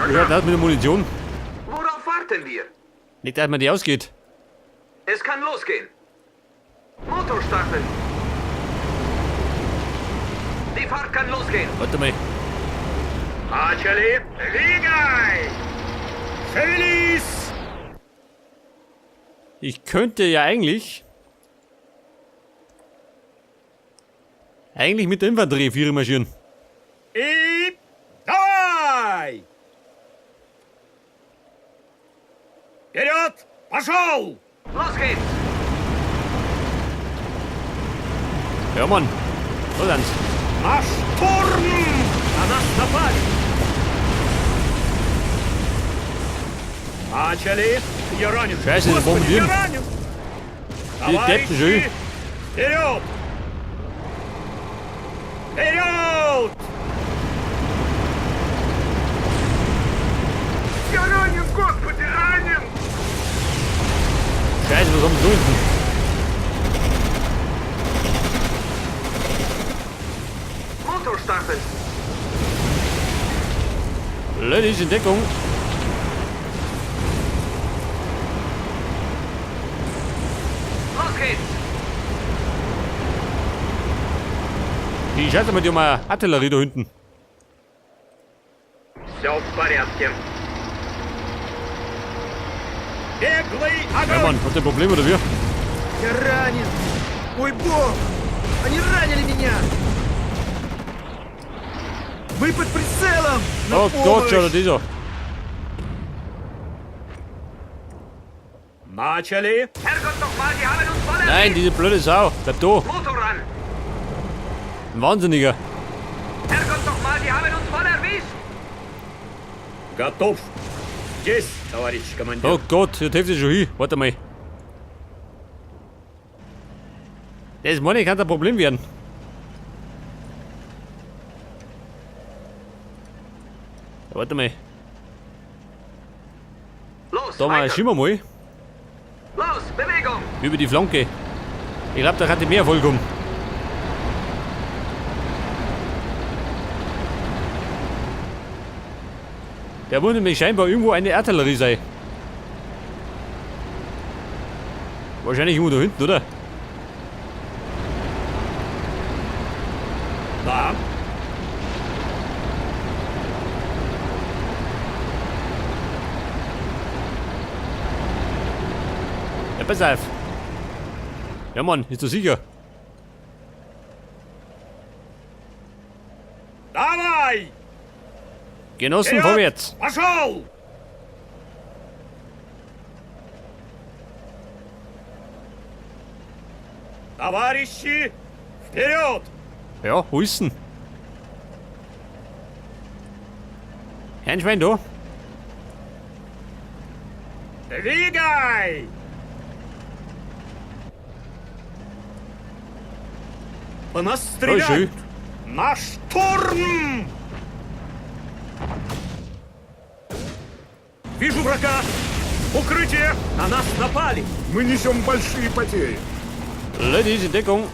Wie schaut das mit der Munition? Worauf warten wir? Nicht, dass mir die ausgeht. Es kann losgehen. Motor starten. Die Fahrt kann losgehen. Warte mal. Начали! Двигай! Шевелись! Ich könnte ja eigentlich mit der Infanterie 4 marschieren. И давай! Вперед! Пошел! Los geht's. Ja, Mann. So sind's. На штурм! На нас напали! Начали! Я ранен! Scheiße, die Господи, bombardieren. я ранен! Die Deppen schön. Вперед! Вперед! Я ранен, господи, ранен! Scheiße, was haben wir da hinten? Motor starten. Ladies in Deckung. Los geht's. Die Scheiße mit der Artillerie da hinten. Все в порядке. Беглый Ja, огонь! Mann, hat der Probleme oder wie? Я ранен! Мой бог! Они ранили меня! Мы под прицелом! На Oh Gott, schau dir помощь! das an. Начали! Herrgott nochmal, die haben uns voll Nein, erwischt. diese blöde Sau. Bleib da. Motor an. Ein Wahnsinniger. Herrgott nochmal, die haben uns voll erwischt. Готов! Здесь, товарищ командир. Oh Gott, jetzt hilft schon hin. Warte mal. Das meine ich, kann ein Problem werden. Ja, warte mal. Los, Da mal weiter. schieben wir mal. Los, Bewegung. Über die Flanke. Ich glaube, da kann die mehr Erfolg kommen. Der muss nämlich scheinbar irgendwo eine Artillerie sein. Wahrscheinlich irgendwo da hinten, oder? Да. Ja, pass auf. Ja, Mann, ist doch sicher. Давай! Genossen, Вперед! vorwärts! Пошел! Товарищи, вперед! Ja, wo ist denn? Herrn Schwein da. Двигай! По нас Da ist стреляют! schön. На штурм! Вижу врага! Укрытие! На нас напали! Мы несем большие потери. Ladies in Deckung.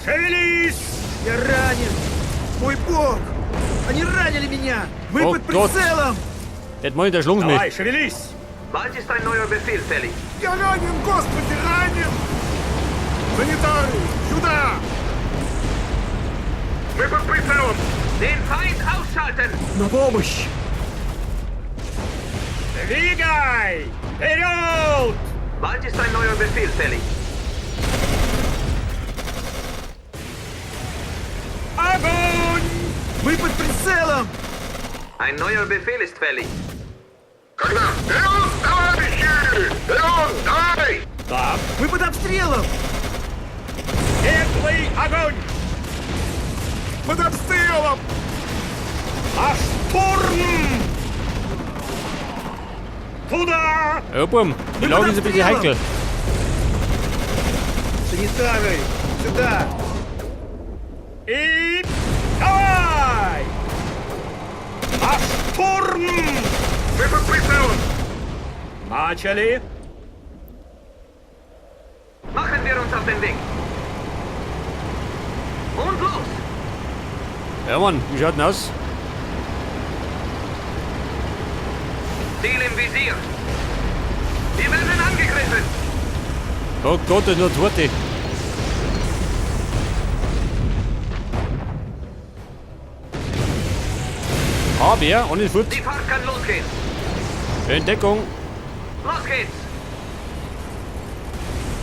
Шевелись! Я ранен! Мой бог! Они ранили меня! Мы О, под Gott. прицелом! Das meine ich, der schlagen Давай, mich. шевелись! Bald ist ein neuer Befehl fällig. Я ранен, господи, ранен! Санитары, сюда! Мы под прицелом! Den Feind ausschalten. На помощь! Двигай! Вперед! Bald ist ein neuer Befehl fällig. Огонь! Мы под прицелом! Ein neuer Befehl ist fällig. Когда? Вперед, товарищи! Вперед, давай! Да, Мы под обстрелом! беглый огонь! Под обстрелом! На штурм! Туда! Ja, Buben, die Lage ist ein bisschen heikel. Санитары! Сюда! И давай! На штурм! Мы под прицелом! Начали! Machen wir uns auf den Weg. Und los. Ja, Mann, wie schaut denn aus? Ziel im Visier. Wir werden angegriffen. Oh Gott, das ist noch Torte. Aber, und ist fort. Die Fahrt kann losgehen. Entdeckung. Los geht's.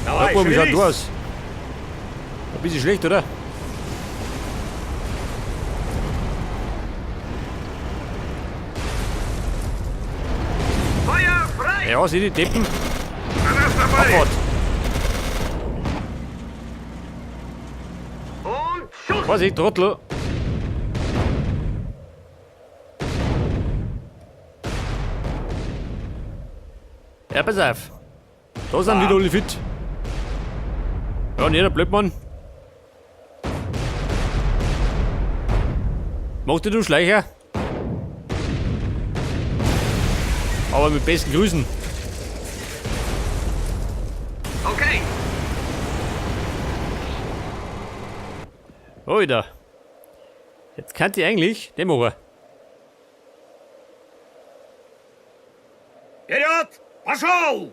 Давай, Da, wie schaut шевелись! du aus? Ein bisschen schlecht, oder? Feuer frei. Ja, sieh die Deppen. На нас напали! Abfahrt. Und Schuss. Vorsicht, Trottel. Ja, pass auf. Da sind wieder alle fit. Ja, nee, der Blödmann. Mach dich du Schleicher. Aber mit besten Grüßen. Okay. Alter. Jetzt kann ich eigentlich den machen. Вперед! Пошел!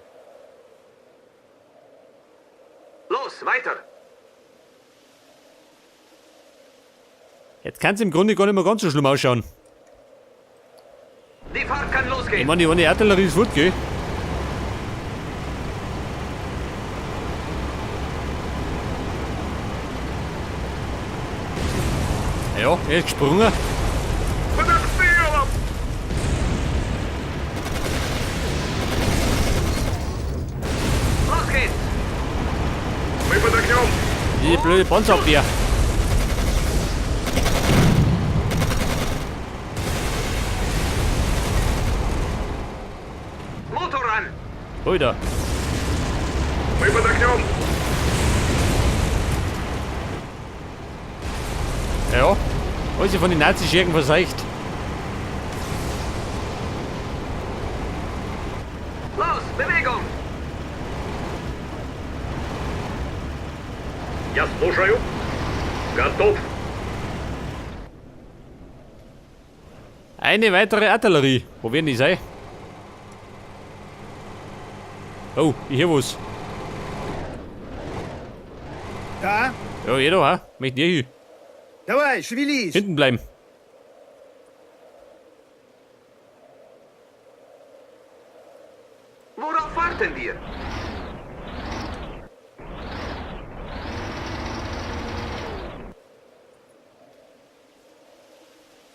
Los, weiter. Jetzt kann es im Grunde gar nicht mehr ganz so schlimm ausschauen. Die Fahrt kann Ich losgehen. meine, die eine Artillerie ist fort, gell? Ja, er ist gesprungen. Под обстрелом! Los geht's. Мы под огнем! Die blöde Panzerabwehr. Motor an. Alter. Мы под огнем! Ja, alles von den Nazi-Schergen verseucht. Los, Bewegung. Я слушаю. Готов. Eine weitere Artillerie. Wo werden die sein? Oh, ich höre was. Да? Ja, jeder, ha? Möchte ihr hin? Давай, шевелись! Hinten bleiben. Worauf warten wir?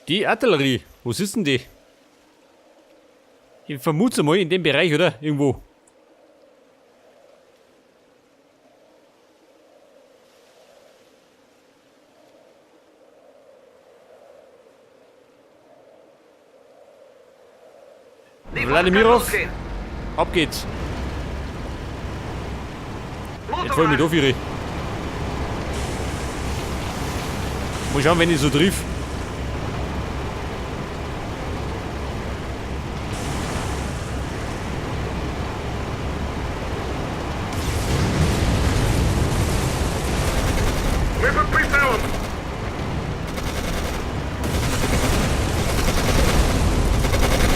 Die Artillerie. Wo ist denn die? Ich vermute mal in dem Bereich, oder? Irgendwo. Die Fahrt kann Wladimirow. losgehen. Ab geht's. Jetzt Motor voll mit an. auf ihre. Mal schauen, wenn ich so triff. Мы под прицелом!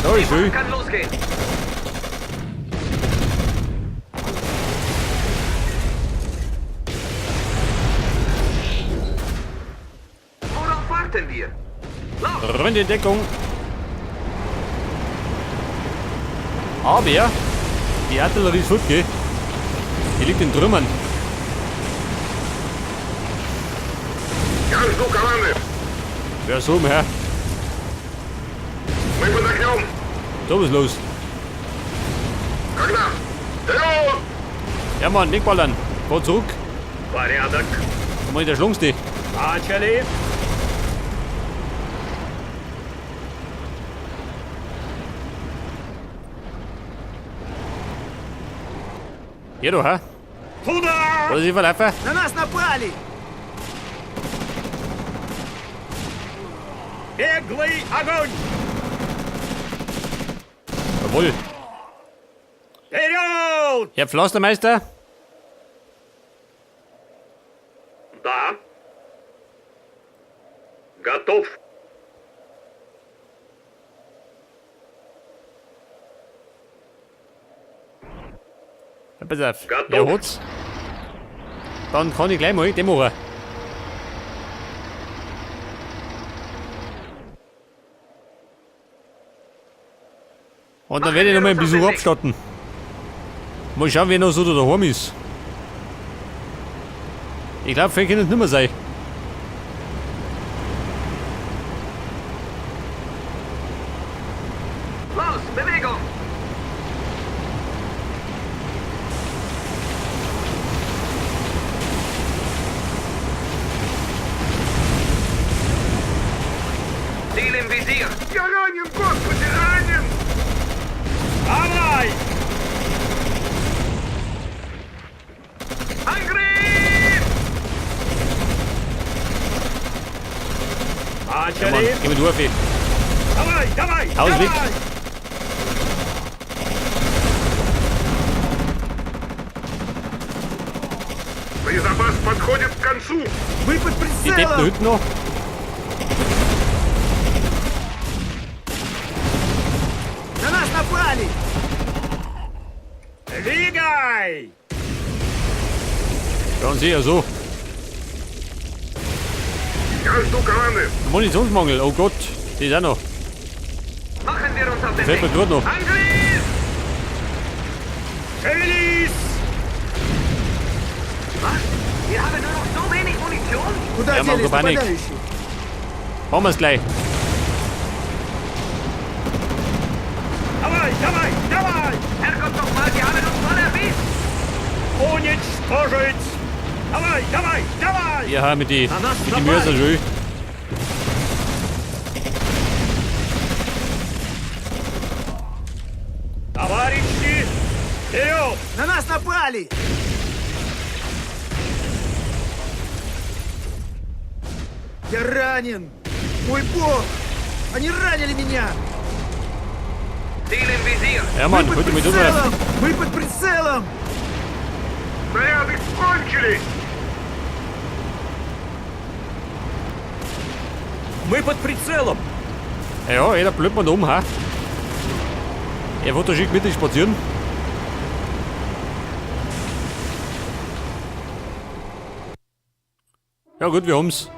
Da ist schön. Kann losgehen. Worauf warten wir? Los! Rennt in Deckung. Aber die Artillerie ist fort, gell? Die liegt in Trümmern. Я жду команды! Ja, so, Herr. Мы под огнем! Da was los. Когда? Вперед! Ja, Mann, nicht ballern. Fahr zurück. Порядок. Komm mal, der schlungst die. Начали. Ja, du, ha? Туда! Oder sie verlaufen? На нас напали! Беглый огонь! Jawohl. Вперед! Herr Pflastermeister? Да. Готов. pass auf. Wer hat's? Dann kann ich gleich mal den machen. Und dann werde ich nochmal einen Besuch abstatten. Mal schauen, wer noch so da daheim ist. Ich glaube, viel kann es nicht mehr sein. Los, Bewegung! Ziel im Visier. Я ранен, господи, ранен! Давай! Angriff! Ja, Mann, Начали! geh mit Urfi. Давай, давай, Haus weg. давай! Боезапас подходит к концу! Мы под Die Deppen da прицелом! hinten noch. На нас напали! Двигай! Schauen Sie ja so. Я жду команды! Munitionsmangel, oh Gott. Die ist auch noch. Machen wir uns auf den Fällt mir Weg. gerade noch. Angriff! Шевелись! Was? Wir haben nur noch so wenig Munition? Куда Я могу делись паник. нападающие? Machen wir's gleich. Давай, давай, давай! Herrgott nochmal, die haben uns voll erwischt! Уничтожить! Давай, давай, давай! Ja, mit die, Na, mit die Mörser schön. Товарищи, вперед! На нас напали! Я ранен! Мой бог! Они ранили меня! Ziel im Visier. Ja, Mann, Мы под heute mit uns. прицелом! Мы под прицелом! Снаряды кончились! Мы под прицелом! Ja, jeder blöd man da um, ha? Er wird da schön gemütlich spazieren. Ja gut, wir haben's.